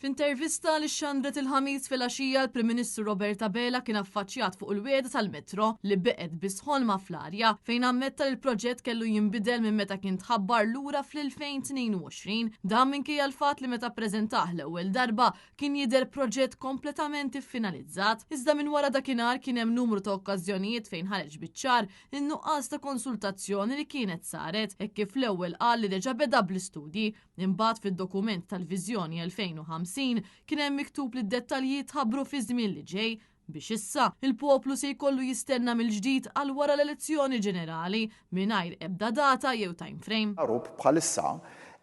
F'intervista li xandret il-Ħamis filgħaxija l-Prim Ministru Robert Abela kien affaċċjat fuq il-wiegħda tal-metro li beqgħet biss ħolma fl-arja fejn ammetta li l-proġett kellu jinbidel minn meta kien tħabbar lura fl-2022. Dan minkejja l-fatt li meta ppreżentah l-ewwel darba kien jidher proġett kompletament iffinalizzat. Iżda minn wara dakinhar kien hemm numru ta' okkażjonijiet fejn ħareġ biċ-ċar in-nuqqas ta' konsultazzjoni li kienet saret hekk kif l-ewwel qal li reġa' beda bl-istudji. Imbagħad fid-dokument tal-Viżjoni 2050 kien hemm miktub li d-dettalji jitħabbru fiż-żmien li ġej biex issa il-poplu se jkollu jistenna mill-ġdid għal wara l-elezzjoni ġenerali mingħajr ebda data jew time frame. Arup bħalissa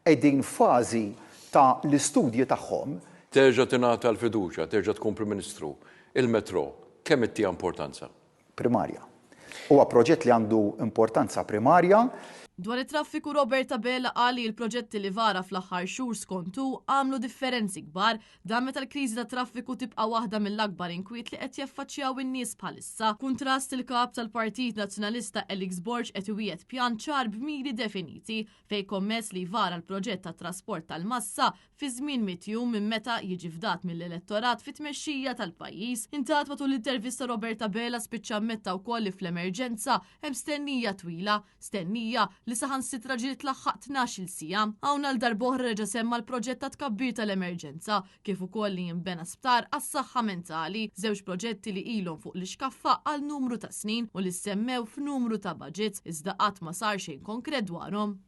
qegħdin f'fażi ta' l-istudji tagħhom. Terġa' tingħata l-fiduċja, terġa' tkun Prim Ministru, il-Metro kemm ittiha importanza? Primarja. Huwa proġett li għandu importanza primarja. Dwar it-traffiku Robert Abela qal li l-proġetti li vara fl-aħħar xhur skont hu għamlu differenzi kbar. Dan meta l-kriżi tat-traffiku tibqa' waħda mill-akbar inkwiet li qed jaffaċċjaw in-nies bħalissa. Kuntrast il-Kap tal-Partit Nazzjonalista Alex Borg qed iwiegħed pjan ċar b'miri definiti fejn kommess li jvara l-proġett tat-trasport tal-massa fi żmien mitt jum minn meta jiġi fdat mill-elettorat fit-tmexxija tal-pajjiż. Intant matul l-intervista Robert Abela spiċċa ammetta wkoll li fl-emerġenza hemm stennija twila, stennija li saħansitra ġieli tlaħħaq 12-il siegħa. Hawn għal darb'oħra reġa' semma l-proġett ta' tkabbir tal-emerġenza, kif ukoll li jinbena sptar għas-saħħa mentali, żewġ proġetti li ilhom fuq l-ixkaffa għal numru ta' snin u li ssemmew f'numru ta' budgets iżda qatt ma sar xejn konkret dwarhom.